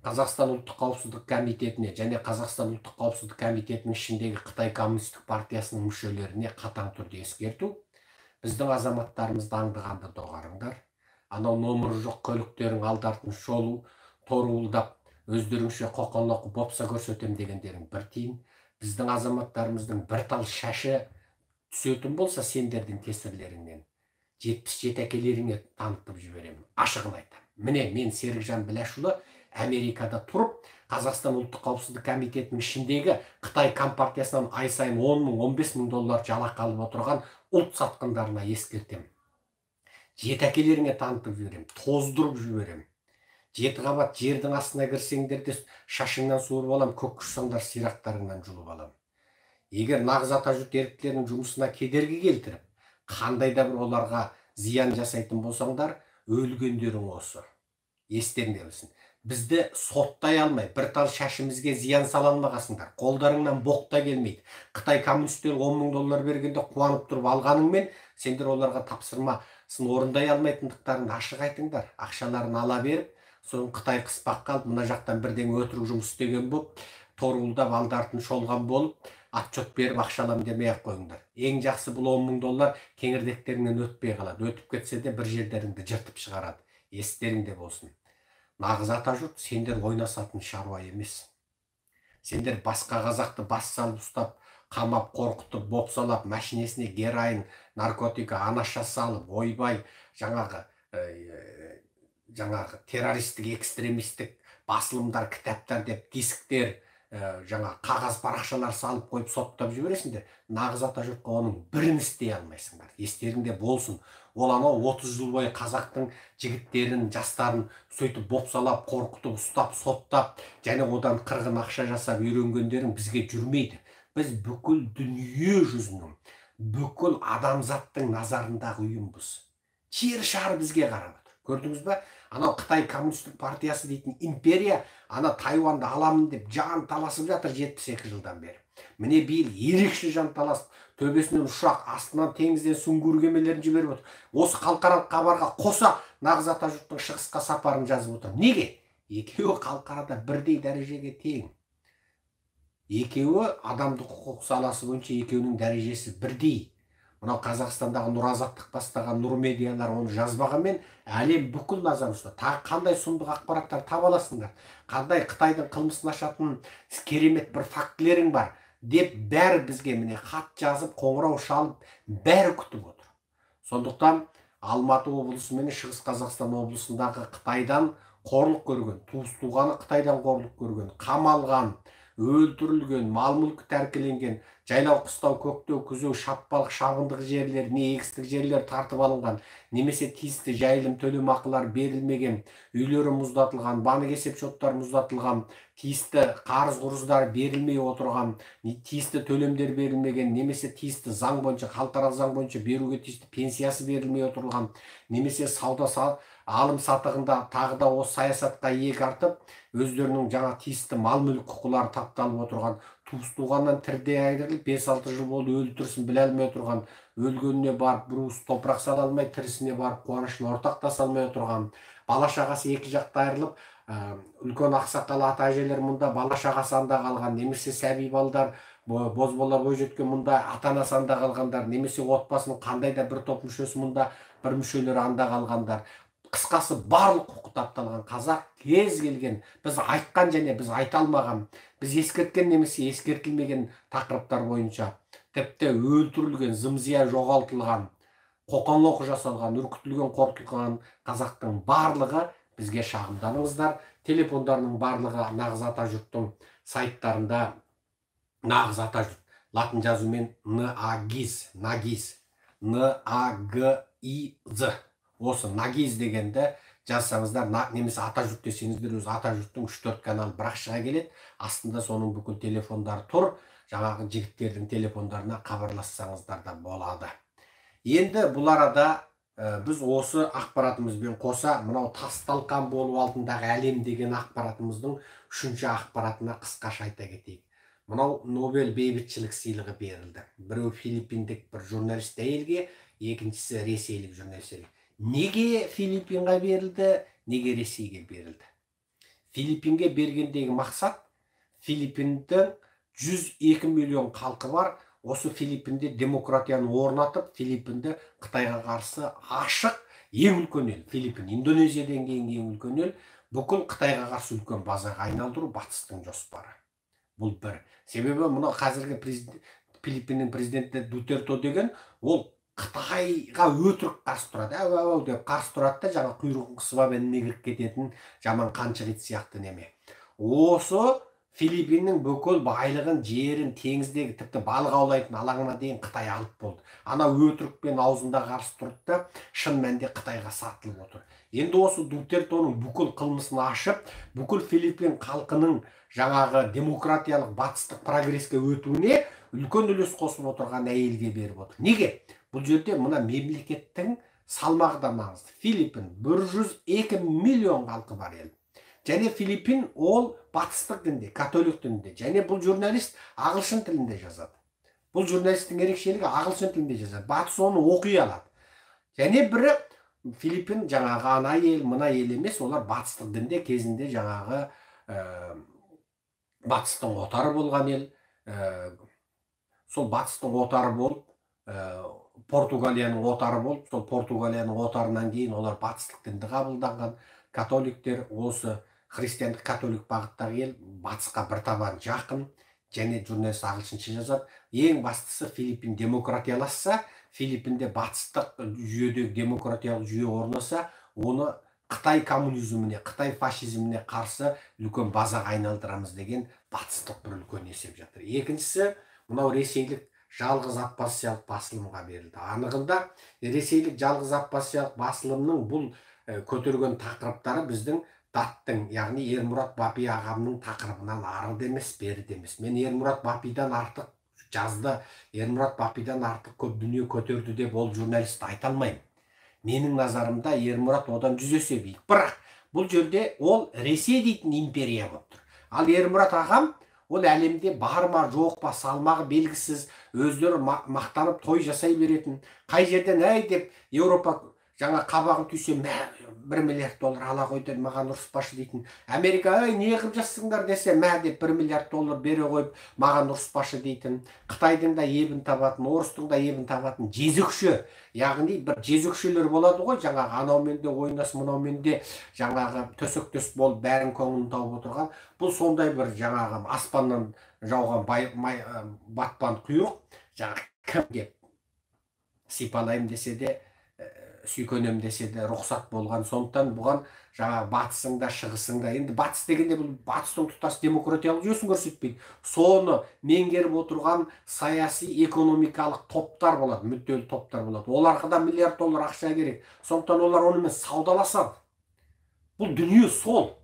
Қазақстан ұлттық қауіпсіздік комитетіне және Қазақстан ұлттық қауіпсіздік комитетінің ішіндегі Қытай коммунистік партиясының мүшелеріне қатаң түрде ескерту. Біздің азаматтарымызды аңдығанды доғарыңдар. Анау номері жоқ көліктерің алды-артын шолу, торуылдап, өздеріңше қоқан-лоқы бопса көрсетем дегендерің бір тиын. Біздің азаматтарымыздың бір тал шашы түсетін болса сендердің кесірлеріңнен 77 әкелеріңе танытып жіберемін. Ашығын айтамын. Міне, мен Серікжан Біләшұлы Америкада тұрып, Қазақстан ұлттық қауіпсіздік комитетінің ішіндегі Қытай компартиясынан ай сайын 10 мың, 15 мың доллар жалақы алып отырған ұлт сатқындарына ескертемін. Жеті әкелеріңе танытып жіберемін, тоздырып жіберемін. Жеті қабат жердің астына кірсеңдер де шашыңнан суырып алам, көк құшсаңдар сирақтарыңнан жұлып алам. Егер нағыз атажұрт еріктілерінің жұмысына кедергі келтіріп, қандай да бір оларға зиян жасайтын болсаңдар, өлгендерің осы. Естеріңде болсын. Бізді соттай алмай, бір тал шашымызге зиян сала алмағасыңдар. Қолдарыңнан боқ та келмейді. Қытай коммунистері 10 мың доллар бергенде қуанып тұрып алғаныңмен, сендер оларға тапсырмасын орындай алмайтындықтарын ашық айтыңдар. Ақшаларын ала беріп, соны Қытай қыспаққа алып, мына жақтан бірдеңе өтірік жұмыс істеген болып, торуылдап алды-артын шолған болып, отчет беріп ақша алам демей-ақ қойыңдар. Ең жақсы бұл 10 мың доллар кеңірдектеріңнен өтпей қалады. Өтіп кетсе де бір жердеріңді жыртып шығарады. Естеріңде болсын. Нағыз атажұрт сендер ойнасатын шаруа емес. Сендер басқа қазақты бас салып ұстап, қамап, қорқытып, бопсалап, машинесіне героин, наркотика, анаша салып, ойбай, жаңағы террористік, экстремистік басылымдар, кітаптар деп дисктер, жаңа қағаз парақшалар салып қойып соттап жібересіңдер. Нағыз атажұртқа оның бірін істей алмайсыңдар. Естеріңде болсын. Ол анау 30 жыл бойы қазақтың жігіттерін, жастарын сөйтіп бопсалап, қорқытып, ұстап, соттап, және одан қырғын ақша жасап үйренгендерің бізге жүрмейді. Біз бүкіл дүние жүзінің, бүкіл адамзаттың назарындағы ұйымбыз. Жер шары бізге қарап отыр. Көрдіңіз бе? Анау Қытай коммунистік партиясы дейтін империя, ана Тайванды аламын деп жан таласып жатыр 72 жылдан бері. Міне биыл ерекше жан таласып, төбесінен ұшақ, астынан теңізден сүңгуір кемелерін жіберіп отыр. Осы халықаралық хабарға қоса нағыз атажұрттың шығысқа сапарын жазып отыр. Неге? Екеуі халықарада бірдей дәрежеге тең. Екеуі адамдық құқық саласы бойынша екеуінің дәрежесі бірдей. Мынау Қазақстандағы Нұр Азаттық бастаған Нұр медиалар оны жазбағанмен әлем бүкіл назарын ұстады. Тағы қандай сұмдық ақпараттар таба аласыңдар? Қандай Қытайдың қылмысын ашатын керемет бір фактілерің бар деп бәрі бізге міне хат жазып, қоңырау шалып, бәрі күтіп отыр. Сондықтан Алматы облысы мен Шығыс Қазақстан облысындағы Қытайдан қорлық көрген, туыс-туғаны Қытайдан қорлық көрген, қамалған, өлтірілген, мал-мүлкі тәркіленген, жайлау, қыстау, көктеу, күзеу, шаппалық, шабындық жерлер, не егістік жерлер тартып алынған, немесе тиісті жайылым төлемақылар берілмеген, үйлері мұздатылған, банк есепшоттары мұздатылған, тиісті қарыз-құрыздар берілмей отырған, тиісті төлемдер берілмеген, немесе тиісті заң бойынша, халықаралық заң бойынша беруге тиісті пенсиясы берілмей отырған, немесе сауда алым сатығында тағы да осы саясатқа иек артып, өздерінің жаңа тиісті мал-мүлік құқылары тапталып отырған, туыс-туғаннан тірдей айырылып, 5-6 жыл болды өлі тірісін біле алмай отырған, өлгеніне барып бір уыс топырақ сала алмай, тірісіне барып қуанышын ортақтаса алмай отырған, бала шағасы екі жақта айырылып, үлкен ақсақал ата әжелер мұнда, бала шағасы анда қалған, немесе сәби балдар, бозбалалар бойжеткен мұнда, ата анасы анда қалғандар, немесе отбасының қандай да бір топ мүшесі мұнда, бір мүшелері анда қалғандар. Қысқасы барлық құқы тапталған қазақ кез келген біз айтқан және біз айта алмаған, біз ескерткен немесе ескертілмеген тақырыптар бойынша тіпті өлтірілген, зымзия жоғалтылған, қоқан-лоқы жасалған, үркітілген, қорқытылған қазақтың барлығы бізге шағымданыңыздар. Телефондарының барлығы нағыз атажұрттың сайттарында. Нағыз атажұрт латын жазумен НАГИЗ, НАГИЗ, НАГИЗ. Осы НАГИЗ дегенді жазсаңыздар, немесе атажұрт десеңіздер, өз атажұрттың 3-4 каналы бірақ шыға келеді. Астында соның бүкіл телефондары тұр. Жаңағы жігіттердің телефондарына хабарлассаңыздар да болады. Енді бұл арада біз осы ақпаратымызбен қоса мынау тас талқан болу алдындағы әлем деген ақпаратымыздың үшінші ақпаратына қысқаша айта кетейік. Мынау Нобель бейбітшілік сыйлығы берілді. Біреу филиппиндік бір журналист әйелге, екіншісі ресейлік журналист әйелге. Неге Филиппинға берілді, неге Ресейге берілді? Филиппинге бергендегі мақсат, Филиппиндің 102 миллион халқы бар. Осы Филиппинде демократияны орнатып, Филиппинді Қытайға қарсы ашық ең үлкен ел. Филиппин Индонезиядан кейін ең үлкен ел. Бүкіл Қытайға қарсы үлкен базаға айналдыру батыстың жоспары. Бұл бір. Себебі мына қазіргі Филиппиннің президенті Дутерто деген, ол Қытайға өтірік қарсы тұрады. Әу, әу, әу деп қарсы тұрады да, жаңа құйрығын қысып алып ініне кіріп кететін жаман қаншық ит сияқты неме. Осы Филиппиннің бүкіл байлығын, жерін, теңіздегі тіпті балық аулайтын алаңына дейін Қытай алып болды. Ана өтірікпен аузында қарсы тұрды да, шын мәнінде Қытайға сатылып отыр. Енді осы Дутертоның бүкіл қылмысын ашып, бүкіл Филиппин халқының жаңағы демократиялық батыстық прогреске өтуіне үлкен үлес қосып отырған әйелге беріп отыр. Неге? Бұл жерде мына мемлекеттің салмағы да маңызды. Филиппин 102 миллион халқы бар ел. Және Филиппин ол батыстық дінде, католик дінде. Және бұл журналист ағылшын тілінде жазады. Бұл журналисттің ерекшелігі ағылшын тілінде жазады. Батыс оны оқи алады. Және бірі Филиппин жаңағы ана ел, мына ел емес, олар батыстық дінде кезінде жаңағы батыстың отары болған ел. Сол батыстың отары болып, Португалияның отары болып, сол Португалияның отарынан кейін олар батыстық дінді қабылданған. Католиктер осы христиандық католик бағыттағы ел, батысқа бір табан жақын. Және журналист ағылшынша жазады. Ең бастысы Филиппин демократияласса, Филиппинде батыстық жүйедегі демократиялық жүйе орнаса, оны Қытай коммунизміне, Қытай фашизміне қарсы үлкен базаға айналдырамыз деген батыстық бір үлкен есеп жатыр. Екіншісі, мынау ресейлік жалғыз оппозициялық басылымға берілді. Анығында ресейлік жалғыз оппозициялық басылымның бұл көтерген тақырыптары біздің даттың, яғни Ермұрат Бапи ағамның тақырыбынан ары да емес, бері де емес. Мен Ермұрат Бапидан артық жазды, Ермұрат Бапидан артық көп дүние көтерді деп ол журналистті айта алмаймын. Менің назарымда Ермұрат одан 100 есе биік. Бірақ бұл жерде ол Ресей дейтін империя болып тұр. Ал Ермұрат ағам ол әлемде бар ма жоқ па, салмағы белгісіз, өздері мақтанып той жасай беретін, қай жерден әй деп Еуропа жаңа қабағын түйсе, мә, 1 миллиард доллар ала қой деп маған ұрыспашы дейтін. Америка, әй, не қылып жатсыңдар десе, мә деп 1 миллиард доллар бере қойып маған ұрыспашы дейтін. Қытайдың да ебін табатын, орыстың да ебін табатын жезөкше, яғни бір жезөкшелер болады ғой, жаңағы анаумен де ойнас, мынаумен де жаңағы төсектес болып бәрін көңілін тауып отырған. Бұл сондай бір жаңағы аспаннан жауған батпан құйрық, жаңағы кім деп сипалаймын десе де, сүйкенем десе де рұқсат болған. Сондықтан бұған жаңағы батысың да, шығысың да, енді батыс дегенде бұл батыстың тұтас демократиялық жүйесін көрсетпейді. Соны меңгеріп отырған саяси, экономикалық топтар болады, мүдделі топтар болады. Оларға да миллиард доллар ақша керек. Сондықтан олар онымен саудаласады. Бұл дүние сол.